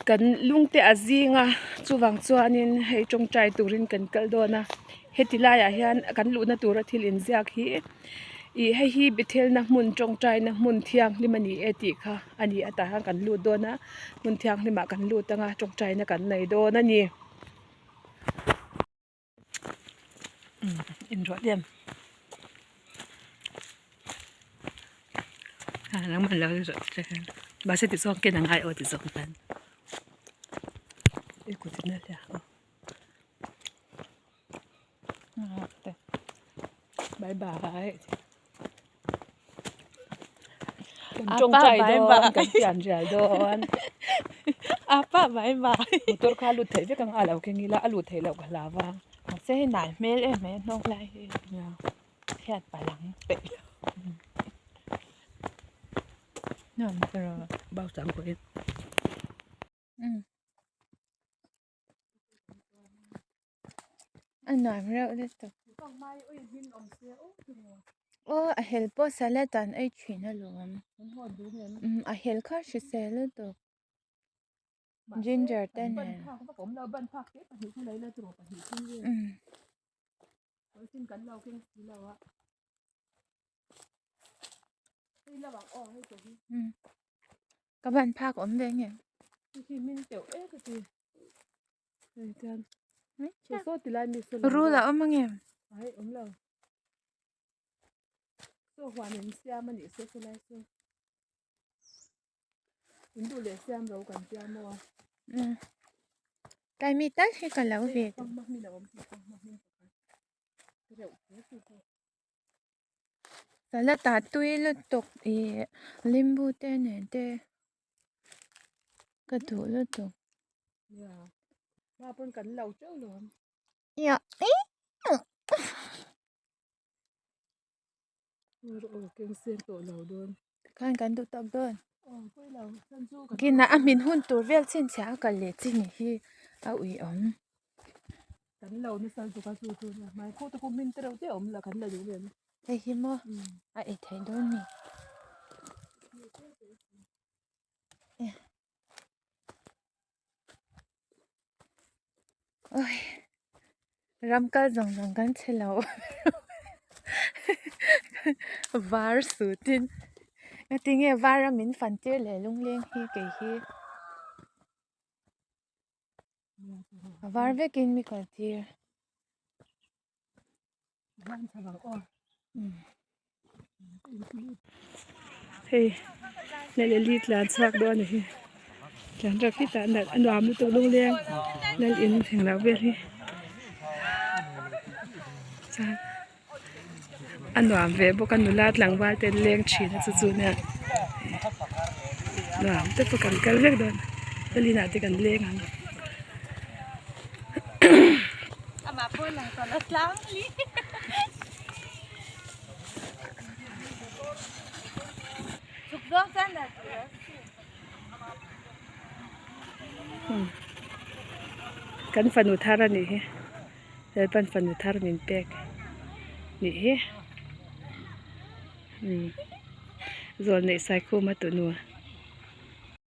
Kan lung te a zing a chuvang chuanin hei tawngtai turin kan kal dawn a heti laiah hian kan luhna tura thil inziak hi ih hei hi Bethel-na hmun tawngtaina hmun thianghlim a ni e tih kha a ni a tah hian kan lut dawn a hmun thianghlimah kan lut anga tawngtaina kan nei dawn a ni. Inruah em mahse ti zawng ken a ngai aw ti zawng hian i kut in a hliah aw bye bye kan tawngtai dawn kan pian rial dawn apa mai mai motor kha a lut theih vek ang a lo keng ila a lut theih loh ka hlau a mahse hei nai hmel em mai a hnawk lai hi hian palang peih lo nuam tawh bau chang pawhin. A nuam reuh lutuk. Aw a hel pawh salad an ei thin alawm. Umm a hel kha hrisel lutuk. Ginger te nen. Umm. Ka ban phak awm ve nge. Rul a awm ange. Tlai mi tal hi ka lo ve duh. Salad ah tui lutuk ih limbu te nen te ka duh lutuk. Khan kan duh tawk dawn. Kinah a hmin hun tur vel chhinchhiah a kal leh chi ni hi a ui awm. Kan lo nasa lutuk a chu chu nia hmai khaw te pawh hmin te reuh te a awm la kan la duh em. Hei hi maw a ei theih dawn ni. Oi ram kal zawng zawng kan chhe lo var sutin ngatinge var a min fan tir leh lungleng hi kei hi. A var vekin mi kal tir. Hei lel hi tlan chhuak dawn a ni hi tlan rak hi tah nalh a nuam lutuk lungleng lal in thleng loh vel hi chuan a nuam ve bawk a nula tlangval te an leng thin a chu chu nia nuam te pawh kan kal vek dawn lal inah te kan leng ang. Kan fanu thar a nih hi. Lalpan fanu thar min pek nih hi umm zawl neih sai khum a tunu.